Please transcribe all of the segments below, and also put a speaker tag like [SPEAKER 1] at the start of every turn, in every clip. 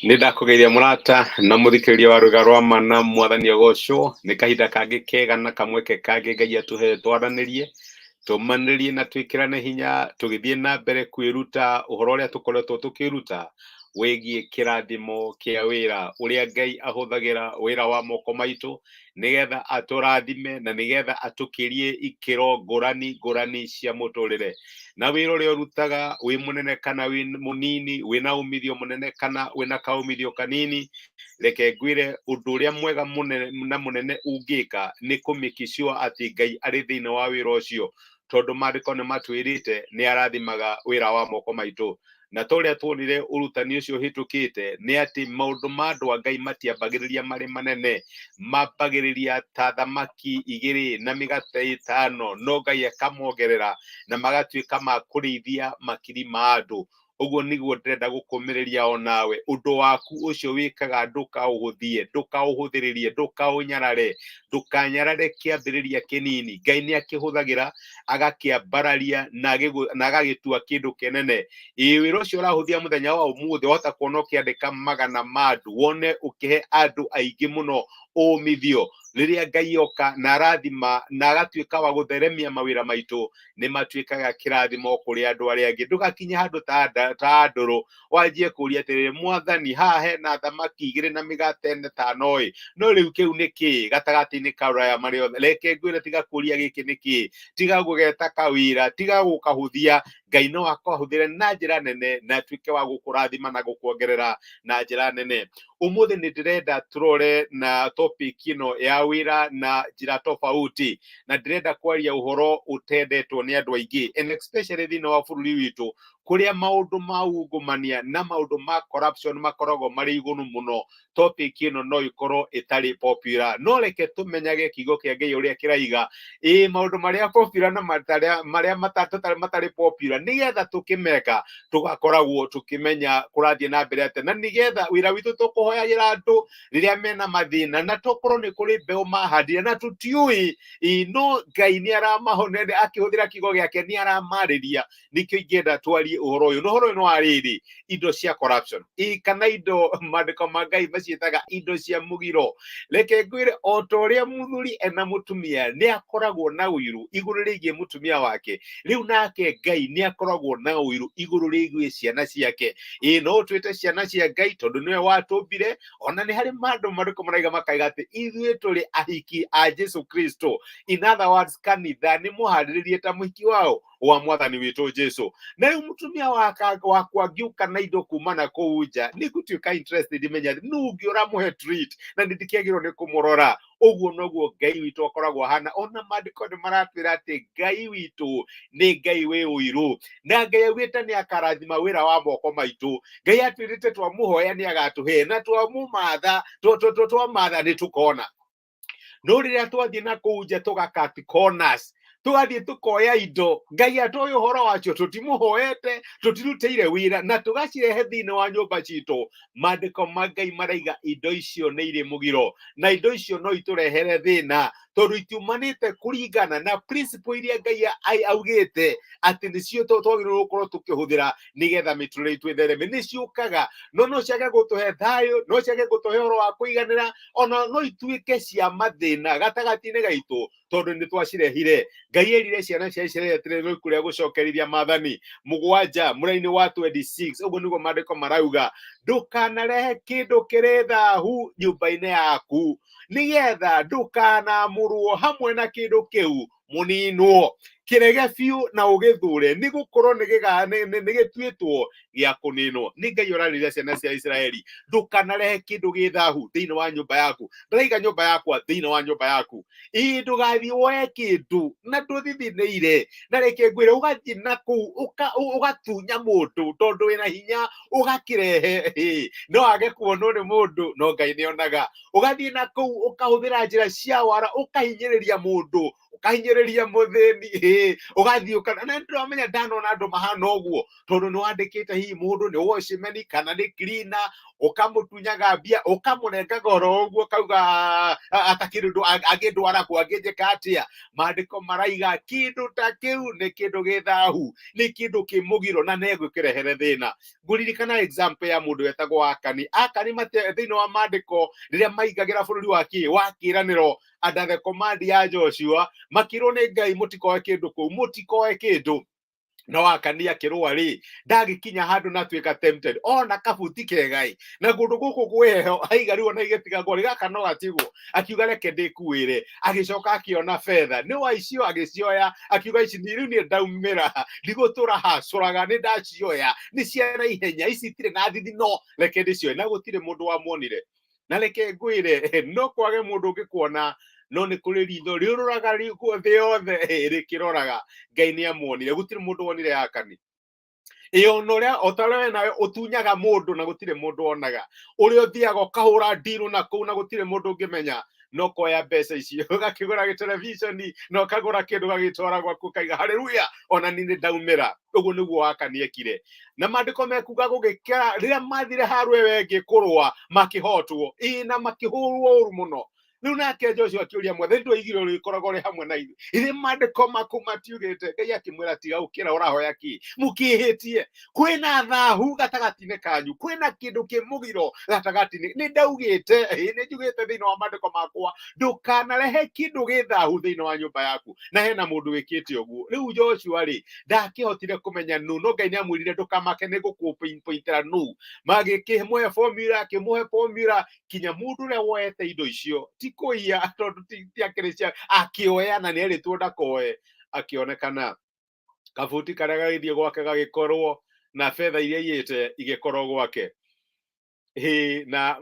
[SPEAKER 1] Nĩ ndakũgeithia mũrata na mũthikĩrĩria wa rwĩga rwa ma na mwathani agocwo. Nĩ kahinda kangĩ kega na kamweke kangĩ Ngai atũhe twaranĩrie, tũmanĩrie na twĩkĩrane hinya tũgĩthiĩ na mbere kwĩruta ũhoro ũrĩa tũkoretwo tũkĩruta wĩgiĩ kĩrathimo kĩa wĩra, ũrĩa Ngai ahũthagĩra wĩra wa moko maitũ nĩgetha atũrathime na nĩgetha atũkĩrie ikĩro ngũrani ngũrani cia mũtũrĩre. Na wĩra ũrĩa ũrutaga wĩ mũnene kana wĩ mũnini, wĩna umithio mũnene kana wĩna kaumithio kanini, reke ngwĩre ũndũ ũrĩa mwega mũnene na mũnene ũngĩka nĩ kũ make sure atĩ Ngai arĩ thĩinĩ wa wĩra ũcio, tondũ maandĩko nĩ matwĩrĩte nĩ arathimaga wĩra wa moko maitũ. Na ta ũrĩa tuonire ũrutani ũcio ũhĩtũkĩte, nĩ atĩ maũndũ ma andũ a Ngai matiambagĩrĩria marĩ manene, mambagĩrĩria ta thamaki igĩrĩ na mĩgate ĩtano, no Ngai akamongerera na magatuĩka ma kũrĩithia makiri ma andũ. Ũguo nĩguo ndĩrenda gũkũmĩrĩria o nawe, ũndũ waku ũcio wĩkaga ndũkaũhũthie, ndũkaũhũthĩrĩrie, ndũkaũnyarare, ndũkanyarare kĩambĩrĩria kĩnini. Ngai nĩ akĩhũthagĩra agakĩambararia na agagĩtua kĩndũ kĩnene. Ĩĩ, wĩra ũcio ũrahũthia mũthenya wa ũmũthĩ, wahota kuona ũkĩandĩka magana ma andũ, wone ũkĩhe andũ aingĩ mũno ũmithio. Rĩrĩa Ngai oka na arathima na agatuĩka wa gũtheremia mawĩra maitũ, nĩ matuĩkaga kĩrathimo kũrĩ andũ arĩa angĩ. Ndũgakinye handũ ta andũrũ wanjie kũria atĩrĩrĩ, mwathani, haha hena thamaki igĩrĩ na mĩgate ĩtano ĩ, no rĩu kĩu nĩ kĩĩ gatagatĩ-inĩ ka andũ aya marĩ othe? Reke ngwĩre, tiga kũria gĩkĩ nĩ kĩĩ, tiga gũgeta kawĩra, tiga gũkahũthia. Ngai no akahũthĩre na njĩra nene na atuĩke wa gũkũrathima na gũkuongerera na njĩra nene. Ũmũthĩ nĩ ndĩrenda tũrore na topic ĩno ya wĩra na njĩra tofauti, na ndĩrenda kwaria ũhoro ũtendetwo nĩ andũ aingĩ, and especially thĩinĩ wa bũrũri witũ kũrĩa maũndũ ma ungumania na maũndũ ma corruption makoragwo marĩ igũrũ mũno. Topic ĩno no ĩkorwo ĩtarĩ popular, no reke tũmenyage kiugo kĩa Ngai ũrĩa kĩraiga, ĩĩ maũndũ marĩa popular na marĩa matarĩ popular, nĩgetha tũkĩmeka tũgakoragwo tũkĩmenya kũrathiĩ na mbere atĩa, na nĩgetha wĩra witũ tũkũhoyagĩra andũ rĩrĩa mena mathĩna, na tokorwo nĩ kũrĩ mbeũ mahandire na tũtiũĩ, ĩĩ no Ngai nĩ aramahonere akĩhũthĩra kiugo gĩake, nĩ aramarĩria. Nĩkĩo ingĩenda twarie ũhoro ũyũ, na ũhoro ũyũ nĩ wa rĩrĩ, indo cia corruption, ĩ kana indo maandĩko ma Ngai maciĩtaga indo cia mũgiro. Reke ngwĩre, o ta ũrĩa mũthuri ena mũtumia nĩ akoragwo na ũiru igũrũ rĩgiĩ mũtumia wake, rĩu nake Ngai nĩ akoragwo na ũiru igũrũ rĩgiĩ ciana ciake. Ĩ no ũtwĩte ciana cia Ngai tondũ nĩwe watũmbire. Ona nĩ harĩ mandũ marĩkũ maraiga makaiga atĩ ithuĩ tũrĩ ahiki a Jesu Kristo. In other words, kanitha nĩ mũharĩrĩrie ta mũhiki wao wa mwathani witũ Jesu. Na rĩu mũtumia wakwa angĩũka na indo kuma na kũu nja, nĩ ngũtuĩka interested menya nũ ũngĩ ũramũhe treat, na nĩ ndikĩagĩrĩirwo nĩ kũmũrora. Ũguo noguo Ngai witũ akoragwo ahana. Ona maandĩko nĩ maratwĩra atĩ Ngai witũ nĩ Ngai wĩ ũiru, na Ngai augĩte nĩ akarathima wĩra wa moko maitũ. Ngai atwĩrĩte twamũhoya nĩ agatũhe, na twamũmatha, twamatha nĩ tũkona. No rĩrĩa twathiĩ na kũu nja tũgakat corners, tũgathiĩ tũkoya indo Ngai atoĩ ũhoro wacio, tũtimũhoete, tũtirutĩire wĩra, na tũgacirehe thĩinĩ wa nyũmba citũ, maandĩko ma Ngai maraiga indo icio nĩ irĩ mũgiro, na indo icio no itũrehere thĩna, tondũ itiumanĩte kũringana na principle iria Ngai augĩte atĩ nĩcio twagĩrĩirwo gũkorwo tũkĩhũthĩra nĩgetha mĩtũrĩre itũ ĩthereme. Nĩ ciũkaga, no no ciage gũtũhe thayũ, no ciage gũtũhe ũhoro wa kũiganĩra, ona no ituĩke cia mathĩna gatagatĩ-inĩ gaitũ, tondũ nĩ twacirehire. Ngai erire ciana cia Isiraeli atĩrĩ, rĩu kũrĩa gũcokerithia maathani mũgwanja mũraini wa 26, ũguo nĩguo maandĩko marauga, ndũkanarehe kĩndũ kĩrĩ thahu nyũmba-inĩ yaku, nĩgetha ndũkanamũrwo hamwe na kĩndũ kĩu mũninwo. Kĩrege biũ na ũgĩthure, nĩ gũkorwo nĩ gĩtuĩtwo gĩa kũninwo. Nĩ Ngai ũrarĩria ciana cia Isiraeli, ndũkanarehe kĩndũ gĩ thahu thĩinĩ wa nyũmba yaku. Ndĩraiga nyũmba yakwa thĩinĩ wa nyũmba yaku. Ĩĩ, ndũgathiĩ woe kĩndũ na ndũthithinĩire, na reke ngwĩre, ũgathiĩ na kũu ũgatunya mũndũ tondũ wĩna hinya, ũgakĩrehe, ĩĩ, no age kuonwo nĩ mũndũ, no Ngai nĩ onaga. Ũgathiĩ na kũu ũkahũthĩra njĩra cia wara, ũkahinyĩrĩria mũndũ, ũkahinyĩrĩria mũthĩni, ĩĩ, ũgathiĩ ũka, na nĩndĩramenya ndanona andũ mahana ũguo, tondũ nĩ wandĩkĩte hihi mũndũ nĩ watchman kana nĩ cleaner, Ũkamũtunyaga mbia, ũkamũnengaga oro ũguo, kauga atakĩrĩ ũndũ angĩndwara kũ, angĩnjĩka atĩa. Maandĩko maraiga kĩndũ ta kĩu nĩ kĩndũ gĩ thahu, nĩ kĩndũ kĩ mũgiro na negũkĩrehere thĩna. Ngũririkana example ya mũndũ wetagwo Akani. Akani thĩinĩ wa maandĩko rĩrĩa maingagĩra bũrũri wa kĩ wa kĩĩranĩro under the command ya Joshua, makĩrwo nĩ Ngai mũtikoe kĩndũ kũu, mũtikoe kĩndũ. No Akani akĩrũa rĩ, ndagĩkinya handũ na atuĩka tempted ona kabuti kegai na kũndũ gũkũ kwĩ heho, aiga rĩu ona igĩtigagwo rĩ, gaka no gatigwo. Akiuga reke ndĩkuĩre. Agĩcoka akĩona betha nĩ wa icio, agĩcioya, akiuga ici ni rĩu niĩ ndaumĩra, ndigũtũra hacũraga, nĩ ndacioya, nĩ cia na ihenya ici, itirĩ na thithino, reke ndĩcioe. Na gũtirĩ mũndũ wamuonire. Na reke ngwĩre, no kwage mũndũ ũngĩkuona, no nĩ kũrĩ ritho rĩũrũraga thĩ yothe rĩkĩroraga. Ngai nĩ amuonire. Gũtirĩ mũndũ wonire Akani ĩyo, na ũrĩa o ta ũrĩa we nawe ũtunyaga mũndũ na gũtirĩ mũndũ wonaga, ũrĩa ũthiaga ũkahũra ndirũ na kũu na gũtirĩ mũndũ ũngĩmenya, no koya mbeca icio ũgakĩgũra gĩteleviceni na ũkagũra kĩndũ, ũgagĩtwara gwaku, ũkaiga haleluya, ona niĩ nĩ ndaumĩra. Ũguo nĩguo Akani ekire. Na maandĩko mekuga gũgĩkĩra rĩrĩa mathire harũ ĩyo ĩngĩ kũrũa, makĩhotwo ĩĩ na makĩhũrwo ũru mũno. Rĩu nake Joshua akĩũria Mwathani, ndwoigire ũrĩkoragwo ũrĩ hamwe na ithuĩ? Ithe maandĩko maku matiugĩte? Ngai akĩmwĩra, tiga ũkĩra, ũrahoya kĩ? Mũkĩhĩtie, kwĩna thahu gatagatĩ-inĩ kanyu, kwĩna kĩndũ kĩ mũgiro gatagatĩ-inĩ. Nĩ ndaugĩte, ĩĩ, nĩ njugĩte thĩinĩ wa maandĩko makwa, ndũkanarehe kĩndũ gĩ thahu thĩinĩ wa nyũmba yaku, na hena mũndũ wĩkĩte ũguo. Rĩu Joshua rĩ, ndakĩhotire kũmenya nũ, no Ngai nĩ amwĩrire, ndũkamake, nĩ gũkũpinpointĩra nũ. Magĩkĩmũhe formula, akĩmũhe formula kinya mũndũ ũrĩa woete indo icio, ti kũiya tondũ ti akĩrĩ cia, akĩoya na nĩ erĩtwo ndakoe. Akĩonekana kabuti karĩa gagĩthiĩ gwake gagĩkorwo na betha iria aiyĩte igĩkorwo gwake. Ĩ, na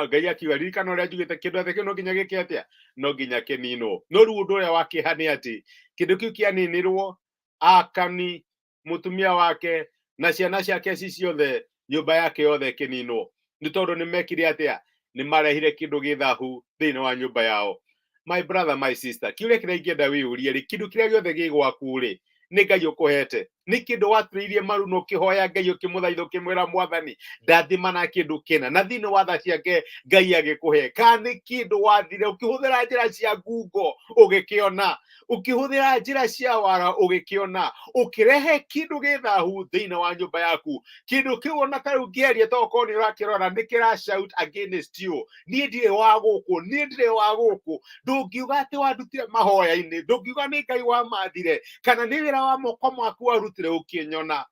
[SPEAKER 1] Ngai akiuga, ririkana ũrĩa njugĩte, kĩndũ atĩ kĩu no nginya gĩke atĩa? No nginya kĩninwo. No rĩu ũndũ ũrĩa wa kĩeha nĩ atĩ kĩndũ kĩu kĩaninirwo, Akani, mũtumia wake na ciana ciake ci ciothe, nyũmba yake yothe ĩkĩninwo, nĩ tondũ nĩ mekire atĩa? Nĩ marehire kĩndũ gĩ thahu thĩinĩ wa nyũmba yao. My brother, my sister, kĩũria kĩrĩa ingĩenda wĩyũrie rĩ, kĩndũ kĩrĩa gĩothe gĩ gwaku rĩ, nĩ Ngai ũkũhete? Nĩ kĩndũ waturĩirie maru na ũkĩhoya Ngai, ũkĩmũthaitha, ũkĩmwĩra, Mwathani, ndathima na kĩndũ kĩna, na thĩinĩ wa tha ciake Ngai agĩkũhe? Kana nĩ kĩndũ wathire ũkĩhũthĩra njĩra cia ngungo ũgĩkĩona, ũkĩhũthĩra njĩra cia wara ũgĩkĩona, ũkĩrehe kĩndũ gĩ thahu thĩinĩ wa nyũmba yaku? Kĩndũ kĩu ona ta rĩu ngĩaria, to okorwo nĩ ũrakĩrora, nĩ kĩra shout against you, niĩ ndirĩ wa gũkũ, niĩ ndirĩ wa gũkũ. Ndũngiuga atĩ wandutire mahoya-inĩ, ndũngiuga nĩ Ngai wamathire kana nĩ wĩra wa moko maku warutire ũkĩnyona.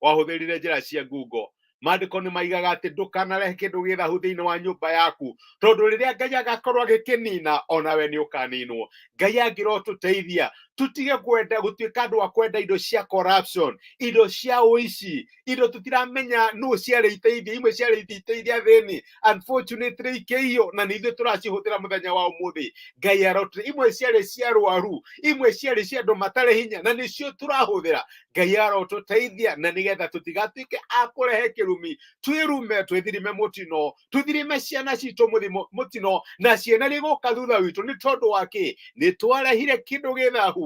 [SPEAKER 1] Wahũthĩrire njĩra cia ngungo. Maandĩko nĩ maigaga atĩ ndũkanarehe kĩndũ gĩ thahu thĩinĩ wa nyũmba yaku, tondũ rĩrĩa Ngai agakorwo agĩkĩnina, onawe nĩ ũkaninwo. Ngai angĩrotũteithia tũtige kwenda gũtuĩka andũ a kwenda indo cia corruption, indo cia ũici, indo tũtiramenya nũ ciarĩ iteithia, imwe ciarĩ iteithia athĩni, unfortunately ikĩiywo na nĩ ithuĩ tũracihũthĩra mũthenya wa ũmũthĩ. Ngai arotũ, imwe ciarĩ cia rwaru, imwe ciarĩ cia andũ matarĩ hinya, na nĩcio tũrahũthĩra. Ngai arotũteithia na nĩgetha tũtigatuĩke a kũrehe kĩrumi, twĩrume, twĩthirime mũtino, tũthirime ciana citũ mũtino na ciana rĩgoka thutha witũ. Nĩ tondũ wa kĩ? Nĩ twarehire kĩndũ gĩ thahu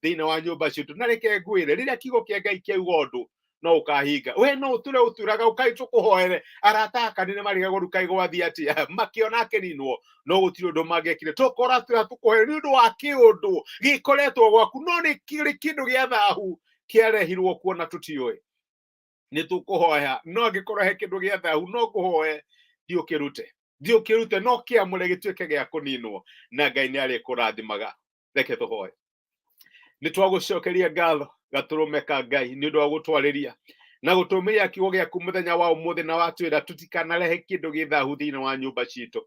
[SPEAKER 1] thĩinĩ wa nyũmba citũ. Na reke ngwĩre, rĩrĩa kiugo kĩa Ngai kĩauga ũndũ, no ũkahinga. We no ũtũre ũturaga ũkai tũkũhoere. Arata akani nĩ marigagwo rĩu kaĩ gwathiĩ atĩa, makĩona akĩninwo, no gũtirĩ ũndũ mangĩekire. Tũkora twĩra tũkũhoere nĩ ũndũ wa kĩũndũ gĩkoretwo gwaku, no nĩ kĩrĩ kĩndũ gĩa thahu kĩarehirwo kuona tũtiũĩ. Nĩ tũkũhoya, no angĩkorwo he kĩndũ gĩa thahu, no ngũhoe thiĩ ũkĩrute, thiĩ ũkĩrute, no kĩamũre gĩtuĩke gĩa kũninwo, na Ngai nĩ arĩkũrathimaga. Reke tũhoe. Nĩ twagũcokeria ngatho, gatũrũme ka Ngai, nĩ ũndũ wa gũtwarĩria na gũtũmĩria kiugo gĩaku mũthenya wa ũmũthĩ, na watwĩra tũtikanarehe kĩndũ gĩ thahu thĩinĩ wa nyũmba citũ.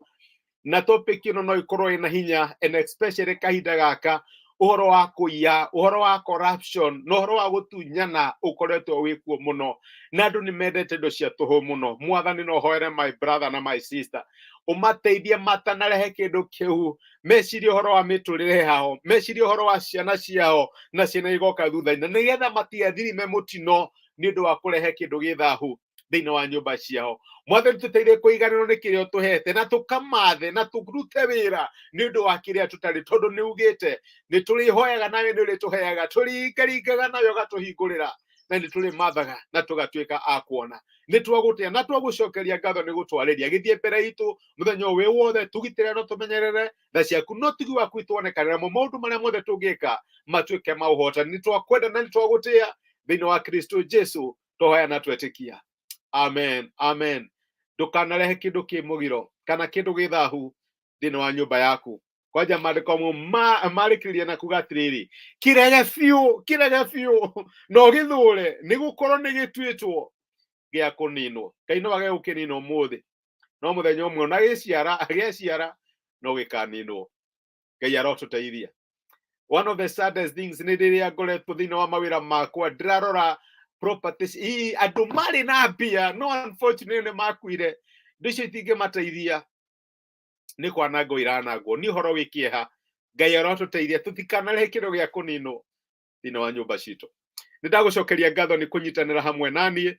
[SPEAKER 1] Na topic ĩno no ĩkorwo ĩna hinya, and especially kahinda gaka ũhoro wa kũiya, ũhoro wa corruption na ũhoro wa gũtunyana ũkoretwo wĩ kuo mũno, na andũ nĩ mendete indo cia tũhũ mũno. Mwathani, no hoere my brother na my sister, ũmateithie matanarehe kĩndũ kĩu, mecirie ũhoro wa mĩtũrĩre yao, mecirie ũhoro wa ciana ciao na ciana igoka thutha-inĩ, na nĩgetha matigathirime mũtino nĩ ũndũ wa kũrehe kĩndũ gĩ thahu thĩinĩ wa nyũmba ciao. Mwathani, tũteithie kũiganĩrwo nĩ kĩrĩa ũtũhete, na tũkamathe na tũrute wĩra nĩ ũndũ wa kĩrĩa tũtarĩ, tondũ nĩ ugĩte nĩ tũrĩhoyaga nawe nĩ ũrĩtũheaga, tũringaringaga nawe ũgatũhingũrĩra. Na nĩ tũrĩmathaga na tũgatuĩka a kuona. Nĩ twagũtĩa na twagũcokeria ngatho nĩ gũtwarĩria. Gĩthiĩ mbere itũ mũthenya ũyũ wĩ wothe, tũgitĩre na tũmenyerere tha ciaku no tigi waku ituonekanĩra mo maũndũ marĩa mothe tũngĩka matuĩke ma ũhotani. Nĩ twakwenda na nĩ twagũtĩa thĩinĩ wa Kristo Jesu twahoya na twetĩkia, amen, amen. Ndũkanarehe kĩndũ kĩ mũgiro kana kĩndũ gĩ thahu thĩinĩ wa nyũmba yaku. Kwanja maandĩko marĩkĩrĩria na kuga atĩrĩrĩ, kĩrege biũ, kĩrege biũ na ũgĩthũre, nĩ gũkorwo nĩ gĩtuĩtwo gĩa kũninwo. Ngai no age gũkĩnina ũmũthĩ, no mũthenya ũmwe ona gĩciara gĩaciara no gĩkaninwo. Ngai arotũteithia. One of the saddest things nĩ rĩrĩa ngoretwo thĩinĩ wa mawĩra makwa ndĩrarora properties ii andũ marĩ na mbia, no unfortunately nĩ makuire, indo icio itingĩmateithia, nĩ kwanangwo iranangwo. Nĩ ũhoro wĩ kĩeha. Ngai arotũteithia tũtikanarehe kĩndũ gĩa kũninwo thĩinĩ wa nyũmba citũ. Nĩ ndagũcokeria ngatho nĩ kũnyitanĩra hamwe naniĩ.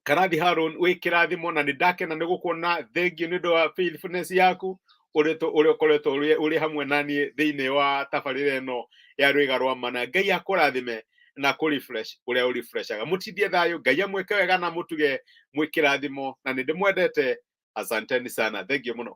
[SPEAKER 1] Karathi Harun, wĩ kĩrathimo na nĩ ndakena nĩ gũkuona. Thengiũ nĩ ũndũ wa faithfulness yaku ũrĩa ũkoretwo ũrĩ hamwe naniĩ thĩinĩ wa tabarĩra ĩno ya Rwĩga rwa Mana. Ngai akũrathime na kũ refresh ũrĩa ũ refreshaga. Mũtindie thayũ. Ngai amwĩke wega na mũtuge mwĩ kĩrathimo, na nĩ ndĩmwendete. Asanteni sana, thengiũ mũno.